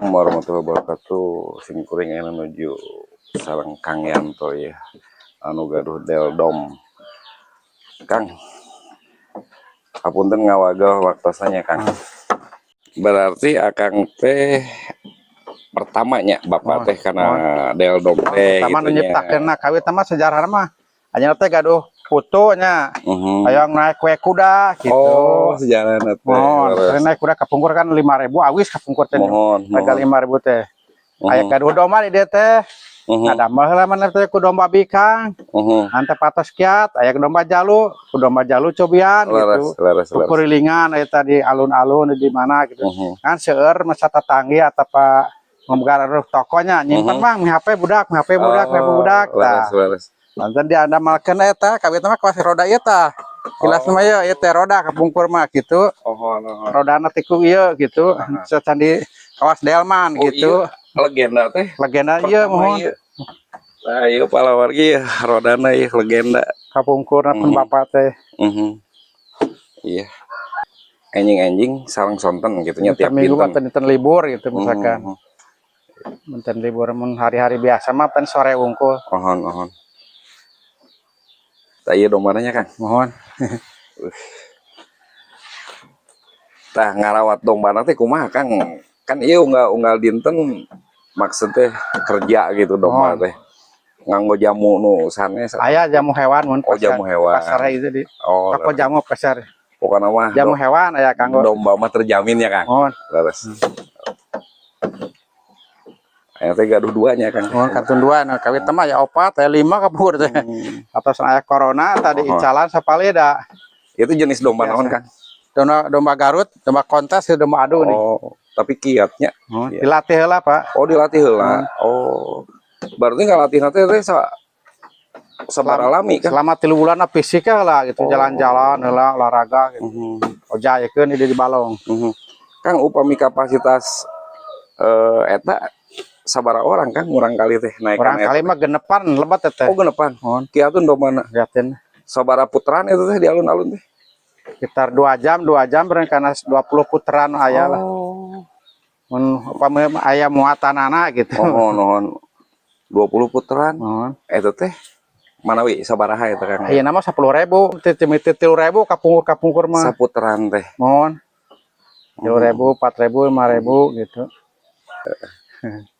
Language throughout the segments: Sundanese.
Warahmatullahi wabarakatuh. Sim kuring aya nuju sareng Kang Yanto ya, anu gaduh deldom. Kang, hapunten ngawagel waktosna nya, Kang. Berarti Akang teh pertamanya Bapak teh karena deldom teh Pertama nu gitu nya. Nyiptakeunna kawit mah sejarah mah anjeunna teh gaduh putu nya. Hayang naik we kuda gitu. Oh, sejarahna teh. Mohon, naik kuda kapungkur kan 5000 awis kapungkur teh. Mohon Harga mohon. 5000 teh. Aya gaduh domba di dieu teh. Ngadamel heula mana teh ku domba bikang. Ante patos kiat, aya domba jalu, ku domba jalu cobian gitu. Leres leres leres. Kurilingan aya tadi alun-alun di mana gitu. Kan seueur masa tetanggi atau apa ngomong tokonya nyimpen, "Bang, mi HP budak, mi HP budak, mi HP budak." Leres Tah. leres. Lantan diandamalkeun eta kawit mah kawas roda ieu tah. Kilas mah ieu ieu teh roda kapungkur mah gitu. Mohon mohon. Rodana ti ku ieu gitu. Sacan di kawas delman Oh, gitu. iya. Legenda teh. Legenda ieu Pertama mohon. Ieu. Nah, ieu palawargi ya, rodana ieu legenda. Kapungkurna pun bapak teh. Iya. Enjing-enjing sareng sonten gitu nya tiap Tiap minggu mah dinten. Dinten libur gitu misalkan. Dinten libur, mun hari-hari biasa mah pan sore wungkul. Mohon mohon. Tah, ieu dombana nya, Kang. Mohon. Tah, ngarawat dombana teh kumaha, Kang? Kan ieu unggal-unggal dinten maksudnya kerja gitu domba teh. Nganggo jamu nu sanes? Aya jamu hewan mun. Oh, jamu hewan. Pasar itu di toko jamu pasar. Pokoknya mah Jamu hewan aya kanggo. Domba mah terjamin ya, Kang. Mohon. Leres. Aya teh gaduh duanya, Kang. Mohon, kantun dua. Nah, kawit mah ya opat, aya lima kapungkur teh. Atos aya corona tadi icalan sapalida. Itu jenis domba Biasa. Naon, Kang? Domba, domba Garut, domba kontes, domba adu nih. Oh, tapi kiatnya. Oh, Iya. dilatih heula, Pak. Oh, dilatih heula. Oh. Berarti ngalatih teh teh sabaraha lami kan? Selama 3 bulan fisiknya lah gitu, jalan-jalan heula, olahraga gitu. Ojayekeun di balong. Kang, upami kapasitas eta sabaraha orang, Kang, murangkalih teh naik? Murang kali mah genepan lebat teh. Oh, genepan. Mohon. Kiatun dombana. Liatin. Sabaraha putaran itu teh di alun-alun teh? Sekitar 2 jam, 2 jam karena 20 putaran aya lah. Mun upami aya muatanana gitu. Oh, nuhun. 20 putaran. Mohon. Eta teh manawi sabaraha eta, Kang? Ayeuna mah 10.000, 3.000 kapungkur-kapungkur mah. Saputaran teh. Mohon. 3.000, 4.000, 5.000 gitu.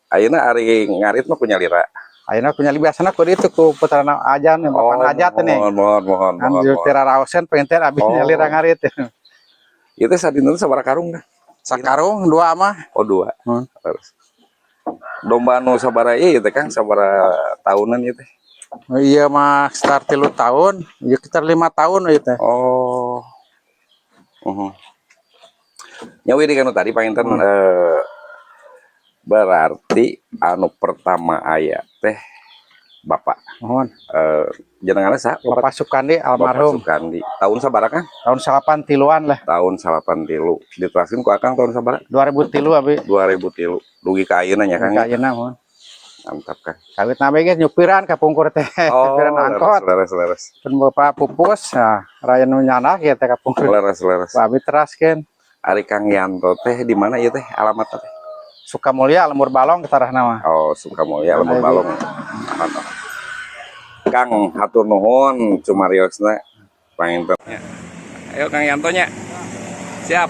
Ayeuna ari ngarit mah ku nyalira? Ayeuna ku nyali, biasana ku ditu ku putaran ajan, bapak ajat nih. Mohon mohon mohon Kan mohon. Mohon. Tira raosen pengen abi nyalira ngarit. Itu sadinten sabaraha karung dah? Sakarung dua mah. Oh, dua. Terus. Domba nu sabaraha ieu teh, Kang, sabaraha tahunan ieu teh? Oh, iya mah start 3 tahun, ya sekitar 5 tahun ieu teh. Oh. Nyawi di kanu tadi panginten berarti anu pertama aya teh Bapak. Mohon. Jenenganna saha? Bapak Sukandi Bapak almarhum. Sukandi. Tahun sabaraha, Kang? Tahun 83-an lah. Tahun 83. Diteraskeun ku Akang tahun sabaraha? 2003 abi. 2003. Dugi ka ayeuna nya, Kang. Ka ayeuna, mohon. Mantap, Kang. Kawit nabe ge nyupiran kapungkur teh. Oh, nyupiran angkot. Leres leres. Pun bapak pupus, nah raya nu nyandak ya teh kapungkur. Leres leres. Abi teraskeun. Ari Kang Yanto teh di mana ieu teh alamatna teh? Sukamulya, Lembur Balong ketarah nama. Oh, Sukamulya, Lembur Ayo. Balong. Mantap. Kang, hatur nuhun cumariosna panginten. Ayo, Kang Yanto nya. Siap.